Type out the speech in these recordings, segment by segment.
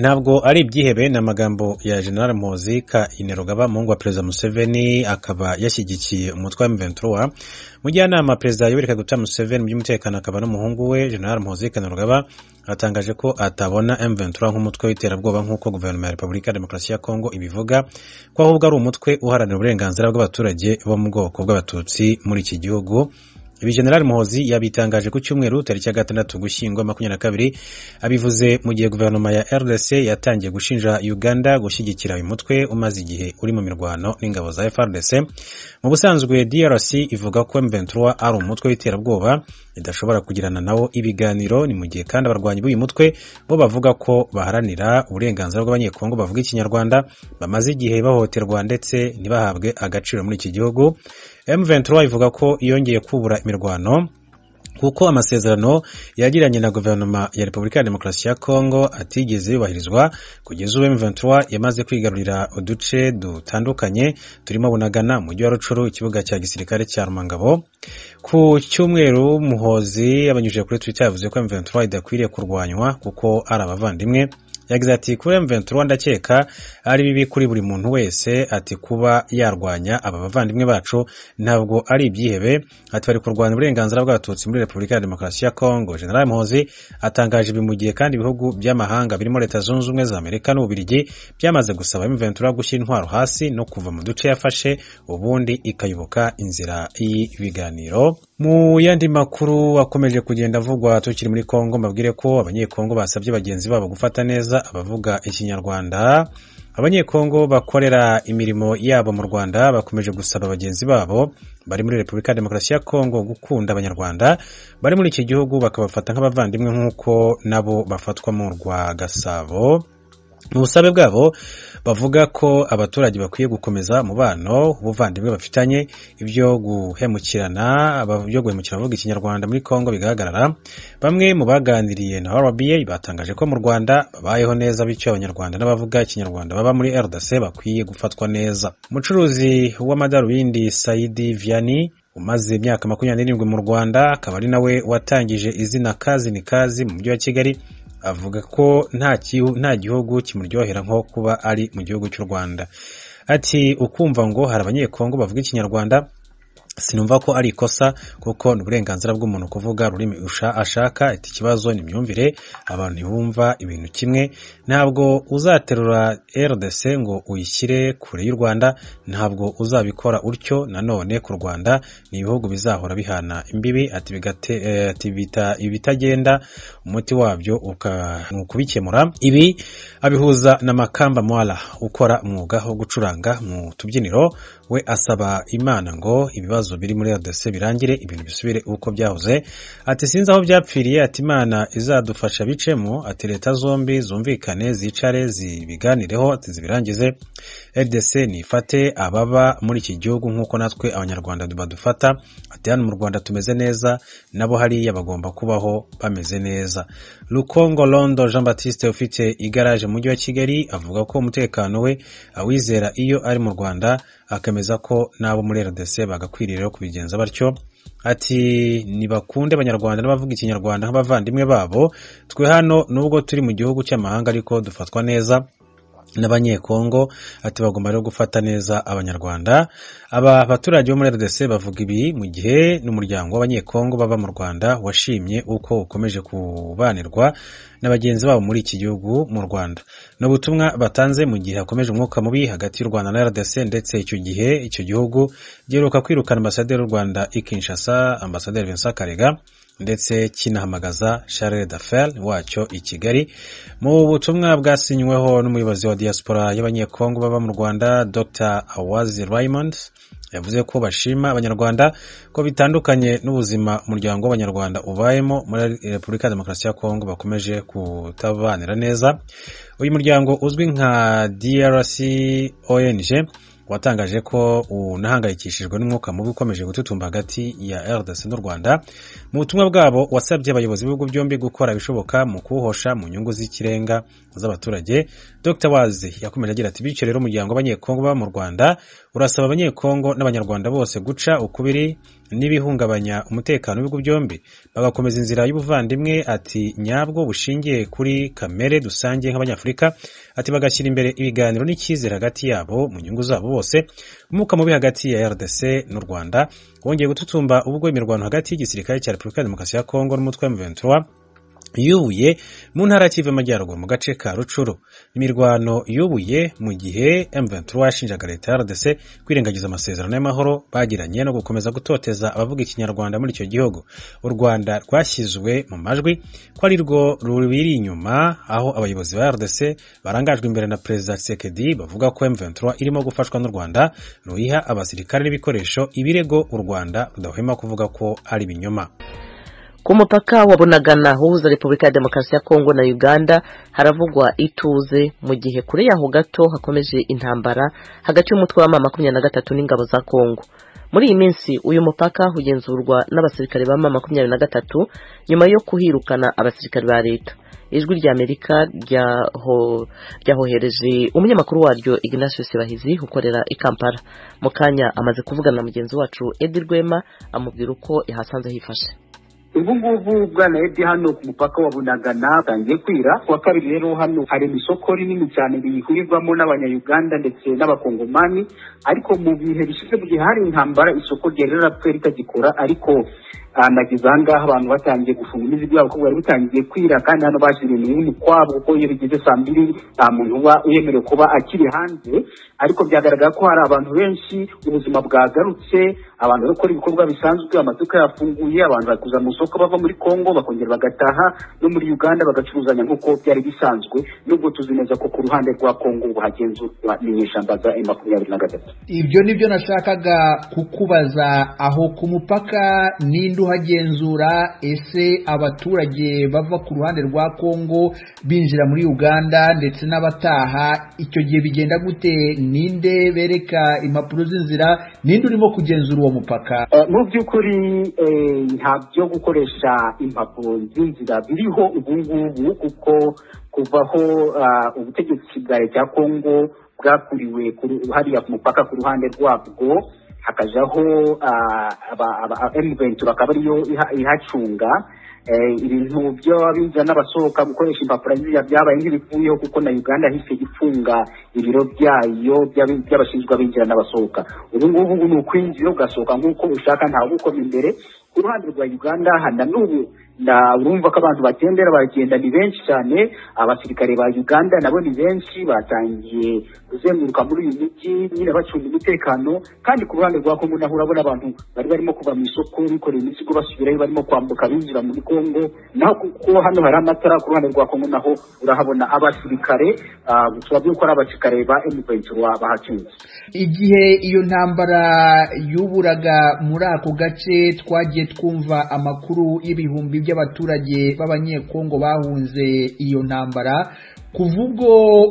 Ntabwo ari ibyihebe, ni amagambo ya General Muhoozi Kainerugaba, umuhungu wa Perezida Museveni, akaba yashyigikiye umutwe wa M23. Mujyanama Perezida Yoweri Kaguta Museveni mu by'umutekano akaba n'umuhungu we General Muhoozi Kainerugaba atangaje ko atabona M23 nk'umutwe w'iterabwoba nk'uko Guverinoma ya Repubulika ya Demokarasi ya Kongo ibivuga, ko ahubwo ari umutwe uharanira uburenganzira bw'abaturage bo mu bwoko bw'Abatutsi muri iki gihugu. Ibi General Muhoozi yabitangaje ku cyumweru tariki ya 6 Ugushyingo 2022, abivuze mu gihe guverinoma ya RDC yatangiye gushinja Uganda gushyigikira uyu mutwe umaze igihe uri mu mirwano n'ingabo za FARDC. Mu busanzwe DRC ivuga ko M23 ari umutwe w'iterabwoba idashobora kugirana nawo ibiganiro, ni mu gihe kandi abarwanyi b'uyu mutwe bo bavuga ko baharanira uburenganzira bw'Abanyekongo bavuga Ikinyarwanda bamaze igihe bahohoterwa ndetse ntibahabwe agaciro muri iki gihugu. M23 ivuga ko yongeye kubura imirwano kuko amasezerano yagiranye na guverinoma ya Repubulika ya Demokarasi ya Kongo atigeze yubahirizwa. Kugeza ubu M23 yamaze kwigarurira uduce dutandukanye turimo Bunagana, umujyi wa Rucuru, ikibuga cya gisirikare cya Rumangabo. Ku cyumweru Muhoozi abanyujije kuri Twitter yavuze ko M23 idakwiriye kurwanywa kuko ari abavandimwe. Yagize ati kuri M23 ndakeka ari bibi kuri buri muntu wese, ati kuba yarwanya aba bavandimwe bacu ntabwo ari ibyihebe, ati bari kurwanya uburenganzira bw'Abatutsi muri Repubulika ya Demokarasi ya Kongo. General Muhoozi atangaje ibi mu gihe kandi ibihugu by'amahanga birimo Leta Zunze Ubumwe za Amerika n'Ububiligi byamaze gusaba M23 gushyira intwaro hasi no kuva mu duce yafashe, ubundi ikayoboka inzira y'ibiganiro. Mu yandi makuru akomeje kugenda avugwa tukiri muri Kongo, mbabwire ko Abanyekongo basabye bagenzi babo gufata neza abavuga Ikinyarwanda. Abanyekongo bakorera imirimo yabo mu Rwanda bakomeje gusaba bagenzi babo bari muri Repubulika ya Demokarasi ya Kongo gukunda Abanyarwanda bari muri iki gihugu, bakabafata nk'abavandimwe nk'uko nabo bafatwa mu rwa Gasabo. Mu busabe bwabo bavuga ko abaturage bakwiye gukomeza umubano ubuvandimwe bafitanye, ibyo guhemukirana ibyo guhemukira abavuga Ikinyarwanda muri Kongo bigahagarara. Bamwe mu baganiriye na RBA batangaje ko mu Rwanda babayeho neza, bityo Abanyarwanda n'abavuga Ikinyarwanda baba muri RDC bakwiye gufatwa neza. Umucuruzi w'amadarubindi Saidi Vianney umaze imyaka 27 mu Rwanda, akaba ari nawe watangije izina Kazi ni Kazi mu mujyi wa Kigali, avuga ko nta gihugu kimuryohera nko kuba ari mu gihugu cy'u Rwanda. Ati ukumva ngo hari Abanyekongo bavuga Ikinyarwanda, sinumva ko ari ikosa kuko ni uburenganzira bw'umuntu kuvuga ururimi ashaka. Ati ikibazo ni imyumvire, abantu ntibumva ibintu kimwe. Ntabwo uzaterura RDC ngo uyishyire kure y'u Rwanda, ntabwo uzabikora utyo. Nanone ku Rwanda ni ibihugu bizahora bihana imbibi, ati ibitagenda umuti wabyo ni ukubikemura. Ibi abihuza na Makamba Mwala ukora umwuga wo gucuranga mu tubyiniro, we asaba Imana ngo ibibazo biri muri RDC birangire, ibintu bisubire uko byahoze. Ati sinzi aho byapfiriye, ati Imana izadufasha bicemo, ati leta zombi zumvikane, zicare zibiganireho, ati zibirangize. RDC nifate ababa muri iki gihugu nk'uko natwe Abanyarwanda badufata, ati hano mu Rwanda tumeze neza, nabo hariya bagomba kubaho bameze neza. Lukongo Londo Jean Baptiste ufite igaraje mu mujyi wa Kigali avuga ko umutekano we awizera iyo ari mu Rwanda, akemeza ko nabo muri RDC bagakwiriye rero kubigenza batyo. Ati nibakunde Abanyarwanda n'abavuga Ikinyarwanda nk'abavandimwe babo, twe hano nubwo turi mu gihugu cy'amahanga ariko dufatwa neza n'Abanyekongo, ati bagomba rero gufata neza Abanyarwanda. Aba baturage bo muri RDC bavuga ibi mu gihe n'umuryango w'Abanyekongo baba mu Rwanda washimye uko ukomeje kubanirwa na bagenzi babo muri iki gihugu mu Rwanda. Ni ubutumwa batanze mu gihe hakomeje umwuka mubi hagati y'u Rwanda na RDC, ndetse icyo gihe icyo gihugu giheruka kwirukana ambasaderi w'u Rwanda i Kinshasa, Ambasaderi Vincent Karega, ndetse kinahamagaza Charles d'Affaires wacyo i Kigali. Mu butumwa bwasinyweho n'umuyobozi wa diaspora y'Abanyekongo baba mu Rwanda, Dr Awazi Raymond, yavuze ko bashima Abanyarwanda ko bitandukanye n'ubuzima umuryango w'Abanyarwanda ubayemo muri Repubulika ya Demokarasi ya Kongo bakomeje kutabanira neza. Uyu muryango uzwi nka DRC ONG watangaje ko unahangayikishijwe n'umwuka mubi ukomeje gututumba hagati ya RDC n'u Rwanda. Mu butumwa bwabo wasabye abayobozi b'ibihugu byombi gukora ibishoboka mu kuwuhosha mu nyungu z'ikirenga z'abaturage. Dr Wazi yakomeje agira ati bityo rero umuryango w'Abanyekongo baba mu Rwanda Urasaba Abanyekongo n'Abanyarwanda bose guca ukubiri n'ibihungabanya umutekano w'ibihugu byombi, bagakomeza inzira y'ubuvandimwe, ati nyabwo bushingiye kuri kamere dusangiye nk'Abanyafurika, ati bagashyira imbere ibiganiro n'icyizere hagati yabo mu nyungu zabo bose. Umwuka mubi hagati ya RDC n'u Rwanda wongeye gututumba ubwo imirwano hagati y'igisirikare cya Repubulika ya Demokarasi ya Kongo n'umutwe wa M23 yubuye mu ntara ya Kivu y'Amajyaruguru mu gace ka Rucuru. Imirwano yubuye mu gihe M23 yashinjaga leta ya RDC kwirengagiza amasezerano y'amahoro bagiranye no gukomeza gutoteza abavuga Ikinyarwanda muri icyo gihugu. U Rwanda rwashyizwe mu majwi ko ari rwo rubiri inyuma, aho abayobozi ba RDC barangajwe imbere na Perezida Tshisekedi bavuga ko M23 irimo gufashwa n'u Rwanda, ruyiha abasirikare n'ibikoresho, ibirego u Rwanda rudahwema kuvuga ko ari ibinyoma. Ku mupaka wa Bunagana uhuza Repubulika ya Demokarasi ya Kongo na Uganda haravugwa ituze, mu gihe kure yaho gato hakomeje intambara hagati y'umutwe wa M23 n'ingabo za Kongo. Muri iyi minsi uyu mupaka ugenzurwa n'abasirikare ba M23 nyuma yo kuhirukana abasirikare ba leta. Ijwi rya Amerika ryahohereje umunyamakuru waryo Ignatius Bahizi ukorera i Kampala. Mu kanya amaze kuvugana na mugenzi wacu Edi Rwema, amubwira uko yahasanze hifashe. Ubu ngubu bwana Edi, hano ku mupaka wa Bunagana batangiye kwira. Kuwa kabiri rero hano hari isoko rinini cyane rihurirwamo n'Abanyayuganda ndetse n'Abakongomani, ariko mu bihe bishize mu gihe hari intambara isoko ryari rirapfuye ritagikora, ariko nageze aha ngaha abantu batangiye gufunga imizigo yabo kuko bari butangiye kwira, kandi hano bashyira ibintu nk'umukwabo kuko iyo bigeze saa 2 nta muntu uba uyemerewe kuba akiri hanze. Ariko byagaragara ko hari abantu benshi, ubuzima bwagarutse, abantu bari gukora ibikorwa bisanzwe, amaduka yafunguye, abantu bari kuza mu isoko bava muri Kongo bakongera bagataha no muri Uganda bagacuruzanya nk'uko byari bisanzwe, nubwo tuzi neza ko ku ruhande rwa Kongo ubu hagenzurwa n'inyeshyamba za M23. Ibyo nibyo nashakaga kukubaza, aho ku mupaka ninde uhagenzura? Ese abaturage bava ku ruhande rwa Kongo binjira muri Uganda ndetse n'abataha, icyo gihe bigenda gute? Ninde bereka impapuro z'inzira? Ninde urimo kugenzura uwo mupaka? Mu by'ukuri nta byo gukoresha impapuro z'inzira biriho ubu ngubu, kuko kuvaho ubutegetsi bwa leta ya Kongo bwakuriwe hariya ku mupaka ku ruhande rwabwo, hakajaho M23 akaba ariyo ihacunga. Ibintu by'abinjira n'abasohoka gukoresha impapuro z'inzira byabaye nk'ibivuyeho, kuko na Uganda yahise ifunga ibiro byayo by'abashinzwe abinjira n'abasohoka. Ubu ngubu ni ukwinjira ugasohoka nk'uko ushaka, ntawe ugukoma imbere. Ku ruhande rwa Uganda na n'ubu urumva ko abantu batembera baragenda ni benshi cyane, abasirikare ba Uganda nabo ni benshi, batangiye kuzenguruka muri uyu mujyi nyine bacunga umutekano. Kandi ku ruhande rwa Kongo naho urabona abantu bari barimo kuva mu isoko bikoreye imizigo basubirayo, barimo kwambuka binjira muri Kongo. Naho kuko hano hari amatara, ku ruhande rwa Kongo naho urahabona abasirikare, turavuga ko ari abasirikare ba M23 bahacunze. Igihe iyo ntambara yuburaga muri ako gace twagiye twumva amakuru y'ibihumbi by'abaturage b'Abanyekongo bahunze iyo ntambara. Kuva ubwo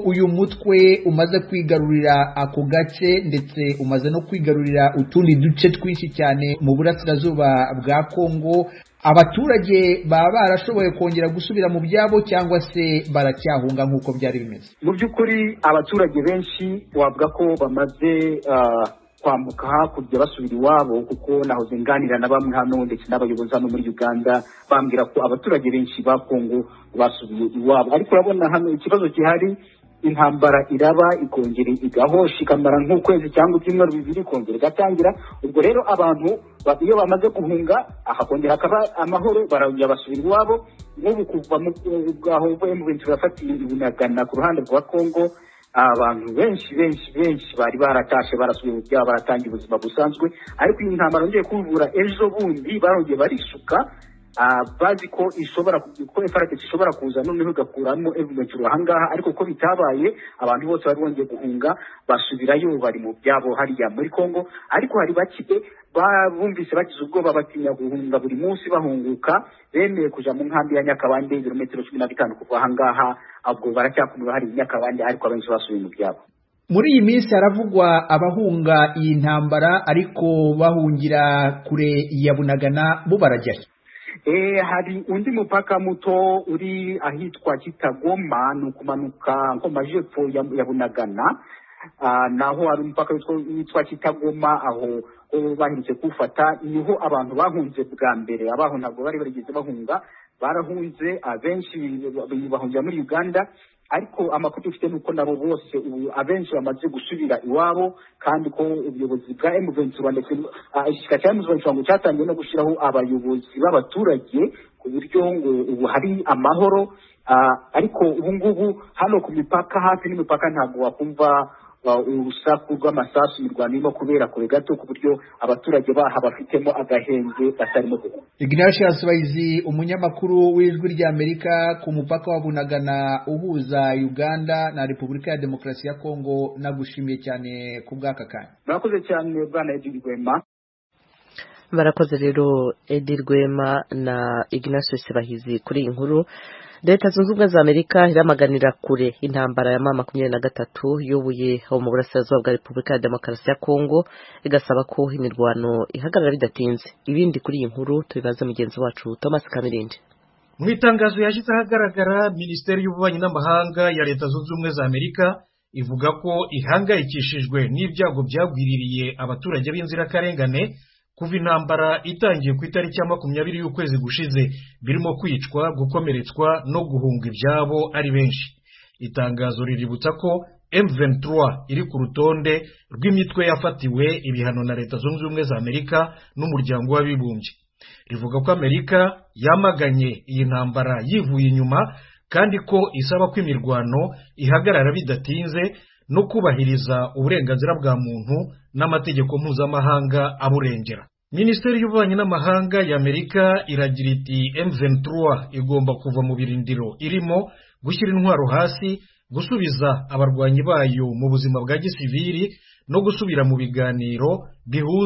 uyu mutwe umaze kwigarurira ako gace ndetse umaze no kwigarurira utundi duce twinshi cyane mu burasirazuba bwa Kongo, abaturage baba barashoboye kongera gusubira mu byabo cyangwa se baracyahunga nk'uko byari bimeze? Mu by'ukuri abaturage benshi wavuga ko bamaze kwambuka hakurya basubira iwabo, kuko nahoze nganira na bamwe hano ndetse n'abayobozi hano muri Uganda bambwira ko abaturage benshi ba Kongo basubiye iwabo. Ariko urabona hano ikibazo gihari, intambara iraba ikongera igahosha ikamara nk'ukwezi cyangwa ibyumweru bibiri, ikongera igatangira. Ubwo rero abantu iyo bamaze guhunga hakongera hakaba amahoro, barongera basubira iwabo. Nk'ubu kuva aho M23 yafatiye Bunagana ku ruhande rwa Kongo, abantu benshi benshi benshi bari baratashe barasubiye mu byabo, baratangira ubuzima busanzwe. Ariko iyi ntambara yongeye kuvura ejo bundi, barongeye barisuka, bazi ko ishobora ko FARDC ishobora kuza noneho igakuramo M23 ahangaha, ariko ko bitabaye, abantu bose bari bongeye guhunga basubirayo, bari mu byabo hariya muri Kongo. Ariko hari bake bumvise bagize ubwoba batinya guhunga buri munsi bahunguka, bemeye kuja mu nkambi ya Nyakabande, ibirometero 15 kuva ahangaha. Ubwo baracyakomeza hari Nyakabande, ariko abenshi basubiye mu byabo. Muri iyi minsi haravugwa abahunga iyi ntambara ariko bahungira kure ya Bunagana, bo barajyayo? Hari undi mupaka muto uri ahitwa Kitagoma, ni ukumanuka nko majepfo ya Bunagana. Naho hari umupaka witwa Kitagoma, aho baherutse kuwufata, niho abantu bahunze bwa mbere. Abaho ntabwo bari barigeze bahunga, barahunze abenshi bahungira muri Uganda, ariko amakuru dufite nuko nabo bose ubu abenshi bamaze gusubira iwabo, kandi ko ubuyobozi bwa M23 ndetse igisirikare cya M23 ngo cyatangiye no gushyiraho abayobozi b'abaturage ku buryo ngo ubu hari amahoro. Ariko ubu ngubu hano ku mipaka, hafi n'imipaka, ntabwo wakumva urusaku rw'amasasu. Imirwano irimo kubera kure gato, ku buryo abaturage baha bafitemo agahenge batarimo guhunga. Ignatius Bahizi, umunyamakuru w'Ijwi ry'Amerika ku mupaka wa Bunagana uhuza Uganda na Repubulika ya Demokarasi ya Kongo, nagushimiye cyane ku bw'aka kanya. Murakoze cyane bwana Edi Rwema. Barakoze rero Edi Rwema na Ignatius Bahizi kuri iyi nkuru. Leta Zunze Ubumwe za Amerika iramaganira kure intambara ya M23 yubuye aho mu burasirazuba bwa Repubulika ya Demokarasi ya Kongo, igasaba ko imirwano ihagarara bidatinze. Ibindi kuri iyi nkuru tubibaze mugenzi wacu Thomas Kamirindi. Mu itangazo yashyize ahagaragara, Minisiteri y'Ububanyi n'Amahanga ya Leta Zunze Ubumwe za Amerika ivuga ko ihangayikishijwe n'ibyago byagwiririye abaturage b'inzirakarengane kuva intambara itangiye ku itariki ya 20 y'ukwezi gushize, birimo kwicwa, gukomeretswa no guhunga ibyabo ari benshi. Itangazo riributsa ko M23 iri ku rutonde rw'imitwe yafatiwe ibihano na Leta Zunze Ubumwe za Amerika n'Umuryango w'Abibumbye. Rivuga ko Amerika yamaganye iyi ntambara yivuye inyuma, kandi ko isaba ko imirwano ihagarara bidatinze no kubahiriza uburenganzira bwa muntu n'amategeko mpuzamahanga aburengera. Minisiteri y'Ububanyi n'Amahanga ya Amerika iragira iti M23 igomba kuva mu birindiro irimo, gushyira intwaro hasi, gusubiza abarwanyi bayo mu buzima bwa gisivili no gusubira mu biganiro bihuza